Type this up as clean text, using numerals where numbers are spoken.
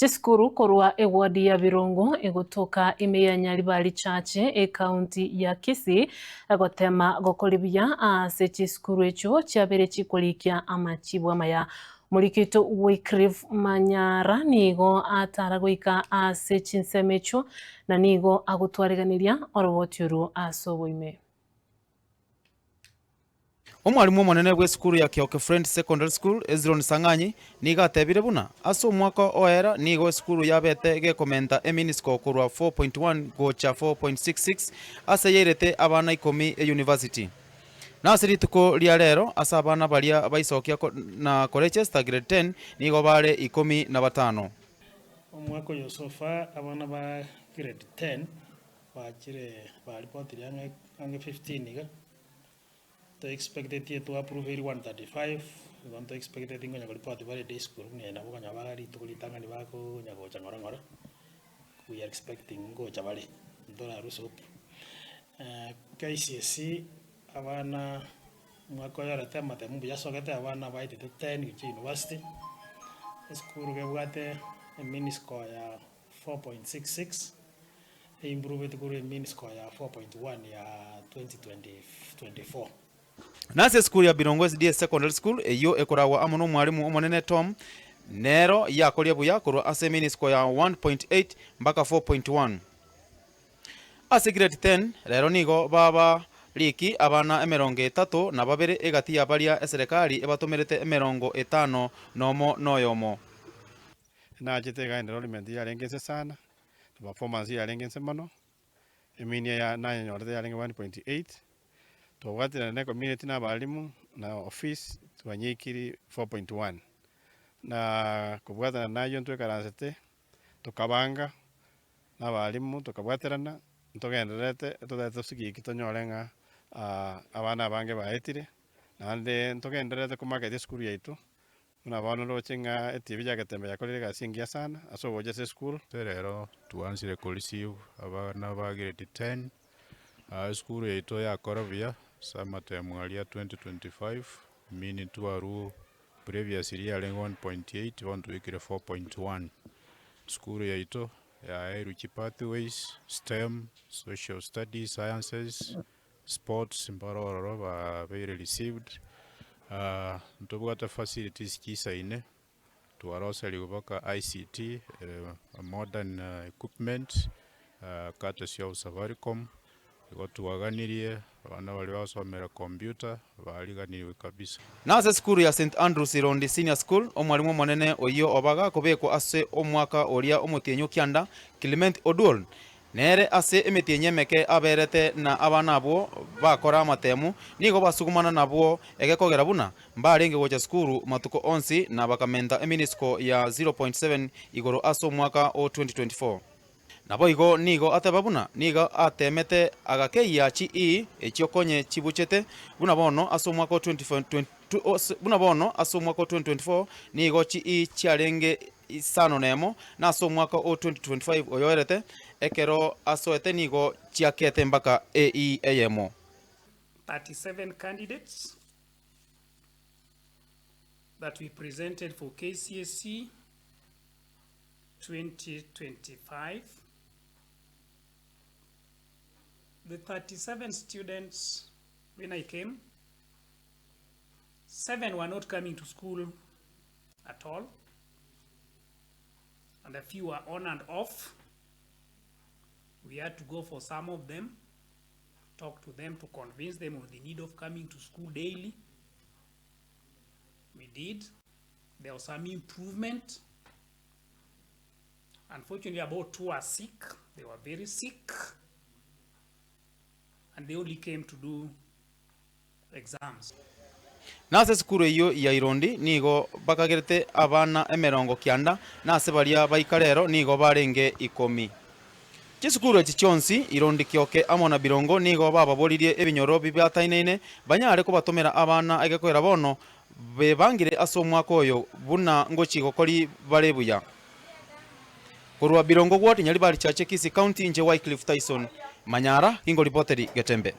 Chisukuru korwa eward ya Birongo egotoka ime ya Nyaribari Chache ecounty ya Kisii gotema gokori buya ase chisukuru echio chiabere chikorikia amachibu amaya. Omoriki oito Wycliffe Manyara nigo atara goika ase chinsemo echio na nigo agotwareganeria oroboti orwo ase oboime. Omwalimu omonene bw'esukuru ya Kioke Friends Secondary School, Hezron Sang'anyi, nigo atebire buna ase omwaka oera nigo esukuru yabete gekomenta emean score korwa 4.1 gocha 4.66 ase yairete abana ikomi eyunivasiti. Na ase rituko ria rero ase abana baria baisokia na korechesta grade 10 nigo bare ikomi na batano. Omwaka oyo so far abana ba grade 10 bachire baripotire ang'e ang'e 15 iga. To expectetie to approve eri 135, igo nto expecteti nkonya koripoti bare day school buna eye nabo okonyora bare rituko ritang'ani bakonya gocha ng'ora ng'ora, we are expecting ngocha bare, ntora lose hope. KCSE abana omwaka oyo orete amatemu mbuya asogete abana baetete 10 gochia university, esukuru kebwate emean score ya 4.66. Eimproveti korwa emean score ya 4.1 ya 2024. Na ase esukuru ya Birongo SDA Secondary School eyio ekoragwa amo nomwarimu omonene Tom nero yakoria buya korwa ase emean score ya 1.8 mbaka 4.1. Ase grade 10 rero nigo baba riki abana emerongo etato na babere egati ya baria eserekari ebatomerete emerongo etano nomo noyomo. Nachete iga enrollment yarenge inse sana, na performance yarenge inse mono, emean ya nayenyorete yarenge 1.8, twabwaterana na ecommunity na abalimu na office twanyeikiri 4.1. Na kobwatana na ayio ntwaikaransete, tokabanga na abalimu tokabwaterana, ntogendererete totagete tosikie eki tonyore ng'a abana abange baetire, naende ntogendererete komarket esukuru yaito. Buna bono nroche ng'a etibi ya Getembe yakorire egasi engiya sana ase ogocha ase esukuru. Rero twansire ko receive abana ba grade 10, esukuru yaito yakora buya ase amatemo aria 2025 meaning twarwu previously yarenge 1.8 bono twaikire 4.1. Esukuru yaito yaeirwe chipathways, stem, social studies, sciences, Sports mbare ororo babeire received, ntobwate facilities chisaine, twaroserigwe mpaka ICT, modern equipment, courtesy of Safaricom, igo twaganirie abana baria bagosomera computer bariganirwe kabisa. Na ase esukuru ya St Andrews Irondi Senior School, omwalimu omonene oyio obaga kobekwa ase omwaka oria omotienyi o kianda, Clement Oduol, Nere ase emetienyi emeke aberete na abana abwo bakora amatemu, nigo basugumana nabwo egekogera buna mbarenge gocha sukuru matuko onsi na bakamenta eminisiko ya 0.7 igoro ase omwaka o 2024. Naboigo nigo ateba buna nigo atemete agakeyia chi E echio konye chibuchete buna bono ase omwaka o 20 buna bono ase omwaka o 2024 nigo chi E chiarenge isano nemo, na ase omwaka o 2025 oyoerete, ekero asoete nigo chiakete mpaka AE eyemo. 37 candidates that we presented for KCSE 2025. The 37 students, when I came, seven were not coming to school at all, and a few were on and off. We had to go for some of them, talk to them to convince them of the need of coming to school daily. We did. There was some improvement. Unfortunately, about two are sick. They were very sick. And they only came to do exams. Na ase esukuru eyio ya Irondi nigo bakagerete abana emerongo kianda, na ase baria baika rero nigo barenge ikomi. Chisukuru echi chionsi, Irondi, Kioke amo na Birongo, nigo bababoririe ebinyoro bibatainaine banyare kobatomera abana egekoera bono bebangire ase omwaka oyo buna ngochi gokori bare buya. Korwa Birongo Ward, Nyaribari Chache, Kisii County, inche Wycliffe Tyson Manyara, gingoripoteri Getembe.